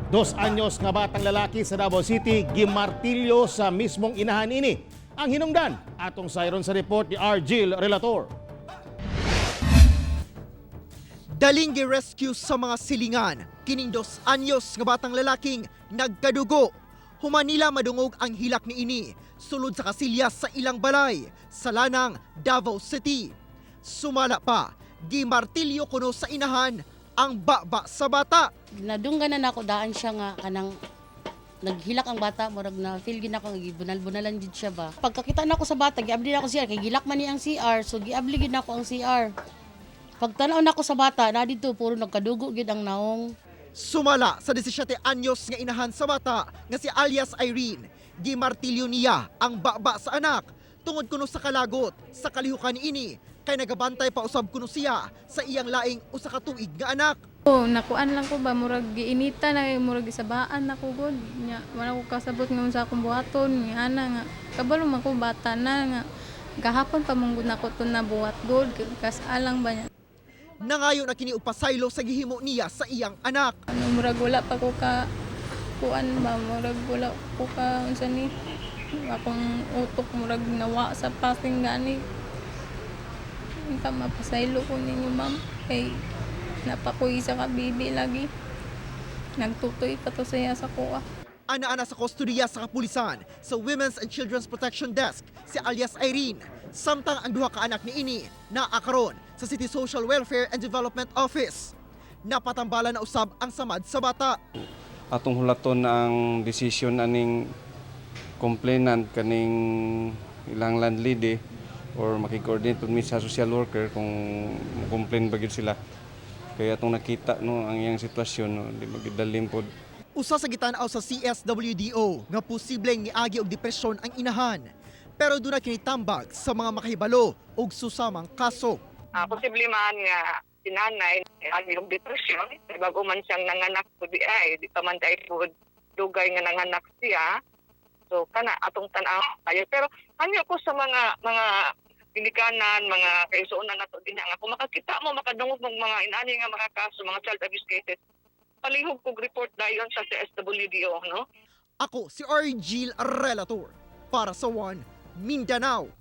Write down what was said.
2 anyos nga batang lalaki sa Davao City gimartilyo sa mismong inahan ini. Ang hinungdan atong sayron sa report ni Argil Relator. Daling gi-rescue sa mga silingan, kining 2 anyos nga batang lalaking nagkadugo. Human nila madungog ang hilak ni ini, sulod sa kasilya sa ilang balay, sa Lanang, Davao City. Sumala pa, gimartilyo kuno sa inahan ang baba sa bata. Nadunggan na nako daan siya nga kanang naghilak ang bata, murag na feel gid nako nga gibunal-bunalan jud siya ba. Pagkakita nako sa bata, giabli nako CR kay gilak man ni ang CR, so giabli gid nako ang CR. Pagtanaw nako sa bata na didto, puro nagkadugo gid ang naong. Sumala sa 17 anyos nga inahan sa bata nga si alias Irene, gimartilyo niya ang baba sa anak tungod kuno sa kalagot sa kalihukan niini kay nagabantay pa usab kuno siya sa iyang laing 1 ka tuig nga anak. Oh, nakuan lang ko ba, murag giinita na, murag gisabaan na ko gud. Nya wala ko kasabot nga unsa akong buhaton, nga ana nga kabalo man ko, bata na nga gahapon pa man gud nako to na buhat gud, kas alang ba niya. Nangayo na kini og pasaylo sa gihimo niya sa iyang anak. Ano, murag wala pa ko ka kuan ba, murag wala ko ka unsa ni akong utok, murag nawa sa passing gani. Unta mapasaylo ko ninyo, ma'am, kay napakuy sa kabibi lagi. Nagtutoy pa to siya sa kuha. Ana-ana sa kustodiya sa kapulisan sa Women's and Children's Protection Desk si alias Irene, samtang ang duha ka anak niini naa karon sa City Social Welfare and Development Office. Napatambala na usab ang samad sa bata. Atong hulaton ang decision aning complainant kaning ilang landlady or makig-coordinate pud mi sa social worker kung mo-complain ba gyud sila. Kaya atong nakita, no, ang iyang sitwasyon, no, di magidalim pod. Usa sa gitan-aw sa CSWDO nga posibleng niagi og depresyon ang inahan. Pero duna kini tambag sa mga makahibalo og susamang kaso. Posible man nga si nanay ang iyong depression, kay bago man siyang nanganak po di ay, di pa man tayo po dugay nga nanganak siya. So kana atong tan-aw tayo. Pero hangyo ko sa mga ginikanan, mga kaisuonan nato dinha nga kung makakita mo, makadungog mong mga inani nga mga kaso, mga child abuse cases, palihog kog report dayon sa CSWDO, no? Ako si Argil Relator para sa One Mindanao.